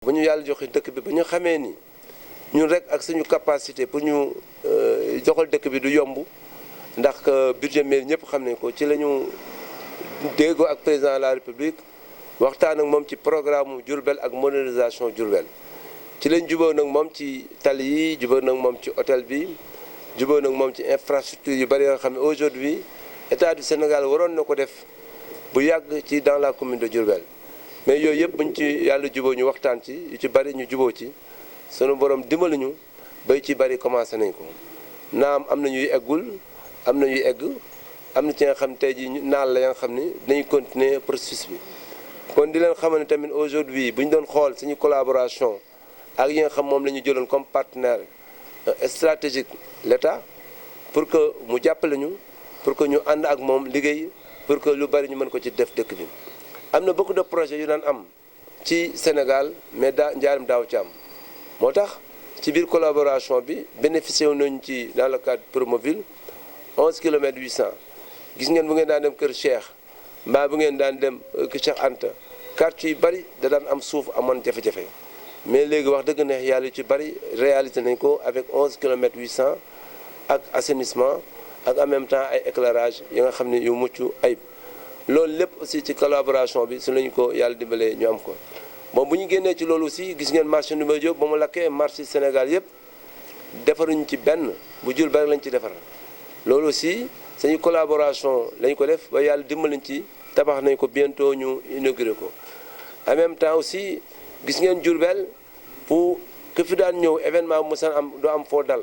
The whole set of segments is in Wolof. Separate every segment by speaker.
Speaker 1: bu ñu yàlla joxe dëkk bi ba ñu xamee ni ñun rek ak suñu capacité pour ñu joxal dëkk bi du yomb ndax budget mairie ñëpp xam nañ ko ci la ñu déggoo ak président de la république waxtaan ak moom ci programme Diourbel ak modernisation Diourbel ci lañ jubóo nag moom ci tali yi jubóo nag moom ci hôtel bi jubóo nag moom ci infrastructure yu bari yoo xam ne aujourd'hui état du Sénégal waroon na ko def bu yàgg ci dans la commune de Diourbel mais yooyu yëpp buñ ci yàlla jubóo ñu waxtaan ci yu ci bari ñu jubóo ci sunu borom dimbali ñu bay ci bari commencé nañ ko naam am na ñuy eggul am na ñuy egg am na ci nga xam tey ji naal la nga xam ni dinañ continuer processus bi kon di leen xamal ne tamit aujourd'hui bu ñu doon xool suñu collaboration ak yi nga xam moom la ñu jëloon comme partenaire stratégique l'État pour que mu jàppale ñu pour que ñu ànd ak moom liggéey pour que lu bari ñu mën ko ci def dëkk bi am na beaucoup de projets yu daan am ci Sénégal mais njaarim daaw ci am moo tax ci biir collaboration bi bénéficié wu nañu ci dans le cadre Promoville 11 kilomètres 800 gis ngeen bu ngeen daan dem Kër Cheikh mbaa bu ngeen daan dem Kër Cheikh Anta quartier yu bari da daan am suuf amoon jafe-jafe mais léegi wax dëgg neex yàlla yu ci bari réalisé nañ ko avec 11 kilomètres 800 ak assainissement ak en même temps ay éclairage yi nga xam ne yu mucc ayib loolu lépp aussi ci collaboration bi su lañu ko yàlla dimbalee ñu am ko bon bu ñu génnee ci loolu aussi gis ngeen marché Ndoumbé Diop ba mu lakkee marché Sénégal yëpp defaruñu ci benn bu jul bari lañ ci defar loolu aussi suñu collaboration lañ ko def ba yàlla dimbaliñ ci tabax nañ ko bientôt ñu inauguré ko en même temps aussi gis ngeen Diourbel pour que fi daan ñëw événement bu musan am doo am foo dal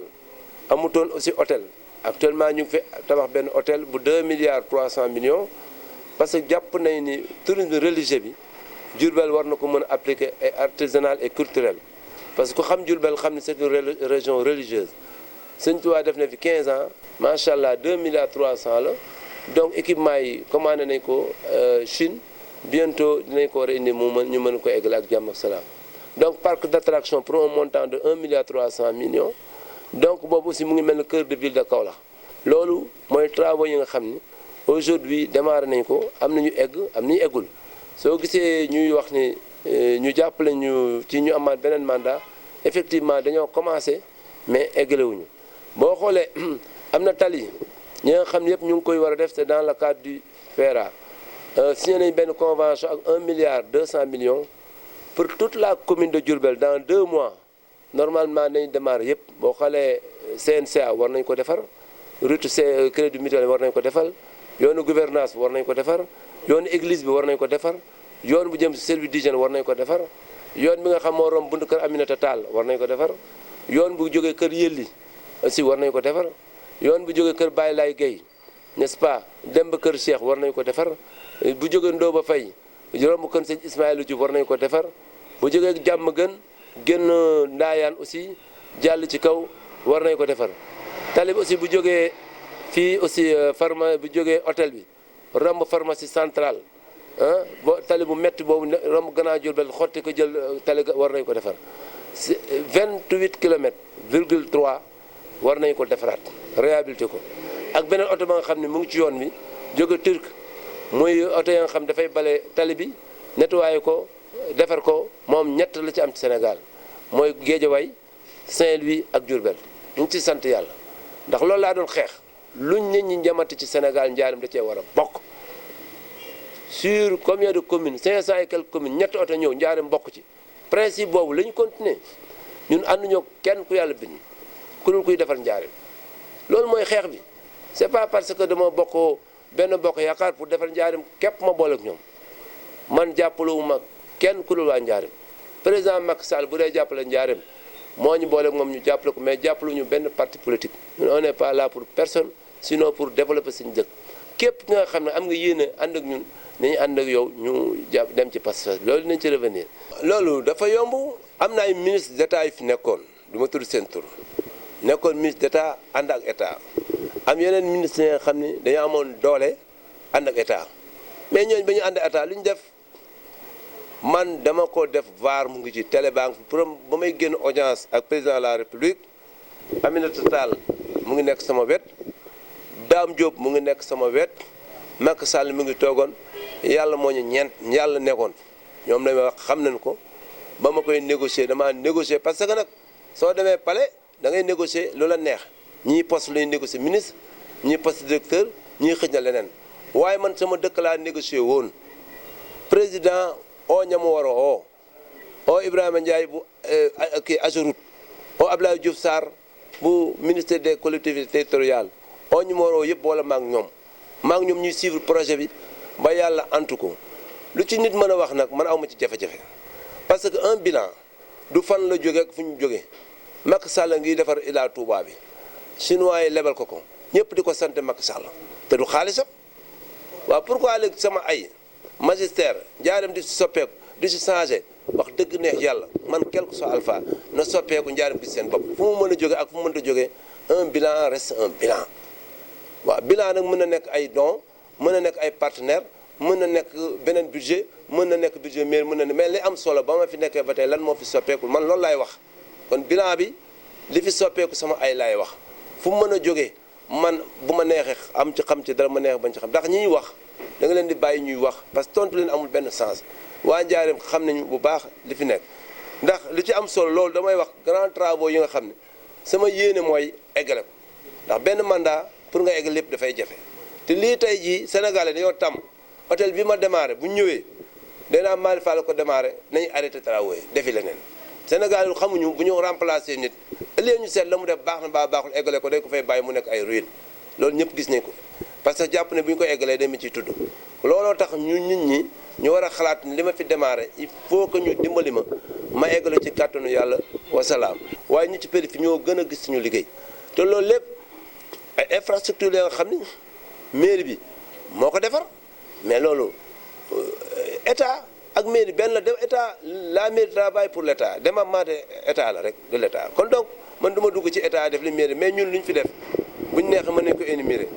Speaker 1: amutoon aussi hôtel actuellement ñu ngi fi tabax benn hôtel bu 2 milliards 300 millions parce que jàpp nañ ni tourisme religieux bi Diourbel war na ko mën a appliquer et artisanal et culturel parce que ku xam Diourbel xam ne c'est une région religieuse Sëñ Tuubaa def na fi 15 ans macha allah 2 milliards 300 la donc équipement yi commandé nañ ko Chine bientôt dinañ ko war a indi ñu mën ko eggal ak jàmm ak salaam donc parc d'attraction pour un montant de 1 milliard 300 millions donc boobu aussi mu ngi mel ni cœur de ville de Kaolack loolu mooy travaux yi nga xam ni aujourd'hui démarré nañ ko am nañu egg am nañu eggul soo gisee ñuy wax ni ñu jàppale ñu ci ñu amaat beneen mandat effectivement dañoo commencé mais eggalewuñu boo xoolee am na tali ñi nga xam ne yëpp ñu ngi koy war a def c'est dans le cadre du FERA signé nañ benn convention ak 1 milliard 200 millions pour toute la commune de Diourbel dans 2 mois normalement nañ démarrer yëpp boo xoolee CNCA war nañ ko defar route crédit mutuel war nañ ko defal yoonu gouvernance war nañ ko defar yoonu église bi war nañ ko defar yoon bu jëm ci service d'hygiène war nañ ko defar yoon bi nga xam moo romb buntu kër Aminata Tall war nañ ko defar yoon bu jógee kër Yelli aussi war nañ ko defar yoon bu jógee kër Baye Laye Gueye n'est-ce pas dem ba kër Cheikh war nañ ko defar bu jógee Ndoba Faye romb kër sëñ Ismaïla Diouf war nañ ko defar bu jógee jàmm gën génn Ndaayaan aussi jàll ci kaw war nañ ko defar tali bi aussi bu jógee fii aussi bu jógee hôtel bi romb pharmacie centrale tali bu métti boobu romb Gannaaw Diourbel xotti ko jël tali war nañ ko defar 28 kilomètres virgule 3 war nañ ko defaraat réhabilité ko ak beneen oto ba nga xam ne mu ngi ci yoon bi jóge Turc muy oto ya nga xam dafay bale tali bi nettoyé ko defar ko moom ñett la ci am ci Sénégal mooy Guédiawaye Saint-Louis ak Diourbel ñu ngi ci sant yàlla ndax loolu laa doon xeex luñ nit ñi njamati ci Sénégal njaarim da cee war a bokk sur combien de communes 500 et quelques communes ñetti oto ñëw njaarim bokk ci principe boobu la ñu continuer ñun ànduñoo kenn ku yàlla bind ku dul kuy defar njaarim loolu mooy xeex bi c'est pas parce que dama bokk benn bokk yaakaar pour defar njaarim képp ma boole ak ñoom man jàppalewuma kenn ku dul waa njaarim président Macky Sall bu dee jàppale njaarim moo ñu boole ak moom ñu jàppale ko mais jàppaluñu benn parti politique ñun on n'est pas là pour personne sinon pour développer suñu dëkk képp nga xam ne am nga yéene ànd ak ñun nañu ànd ak yow ñu jàpp dem ci passeport loolu nañ ci revenir loolu dafa yomb am na ay ministre d'état yi fi nekkoon du ma tudd seen tur nekkoon ministre d'état ànd ak état am yeneen ministre yi nga xam ne dañoo amoon doole ànd ak état mais ñooñu ba ñu ànd ak état lu ñu def man dama ko def VAR mu ngi ci télébanque pour ba may génn audience ak président de la république Aminata Tall mu ngi nekk sama wet Dame Diop mu ngi nekk sama wet Macky Sall mu ngi toogoon yàlla moo ñu ñeent yàlla nekkoon ñoom lañ wax xam nañ ko ba ma koy négocier damaa négocier parce que nag soo demee palais da ngay négocier lu la neex ñii poste lay négocier ministre ñii poste directeur ñii xëj na leneen waaye man sama dëkk laa négocier woon président oo ñama war a oo Ibrahima Ndiaye bu kii Ageroute oo Abdoulaye Diouf Sarr bu ministère des collectivités territoriales oo ñu ma war a yëpp wala maak ñoom ñuy suivre projet bi ba yàlla antu ko lu ci nit mën a wax nag man awma ci jafe-jafe parce que un bilan du fan la jóge ak fu ñu jóge Macky Sall ngi defar Ila Touba bi chinois yi lebal ko ñëpp di ko sant Macky Sall te du xaalisam waaw pourquoi léegi sama ay magistère njaareem di si soppeeku di si changé wax dëgg neex yàlla man quelque soit alpha na soppeeku njaareem gis seen bopp fu mu mën a jóge ak fu mu mënta jóge un bilan reste un bilan waaw bilan nag mën na nekk ay don mën na nekk ay partenaire mën na nekk beneen budget mën na nekk budget mais mën na ne mais li am solo ba ma fi nekkee ba tey lan moo fi soppeeku man loolu laay wax kon bilan bi li fi soppeeku sama ay laay wax fu mu mën a jógee man bu ma neexee am ci xam ci dara ma neex bañ ci xam ndax ñiy wax da nga leen di bàyyi ñuy wax parce que tontu leen amul benn sens waa Njaareem xam nañu bu baax li fi nekk ndax li ci am solo loolu damay wax grand travaux yi nga xam ne sama yéene mooy eggale ko ndax benn mandat pour nga egg lépp dafay jafe te lii tey jii Sénégalais dañoo tàmm hôtel bi ma démarré bu ñu ñëwee danaa Malick Fall ko démarré nañu arrêté travaux yi defi leneen Sénégal xamuñu bu ñu remplacé nit ëllëgee ñu seet la mu def baax na baa baaxul eggale ko dañ ko fay bàyyi mu nekk ay ruine loolu ñëpp gis nañ ko parce que jàpp ne bu ñu ko eggalee dañ ma ciy tudd looloo tax ñu nit ñi ñu war a xalaat li ma fi démarré il faut que ñu dimbali ma eggale ci kàttanu yàlla wasalaam waaye ñu ci périphérie ñoo gën a gis suñu liggéey te loolu lépp ay infrastructure la nga xam ni mairie bi moo ko defar mais loolu état ak mairie benn la dem état la mairie travaille pour l' état démembrement de état la rek de l' état kon donc man du ma dugg ci état def li mairie mais ñun lu ñu fi def bu ñu neexee mën nañu ko énumérer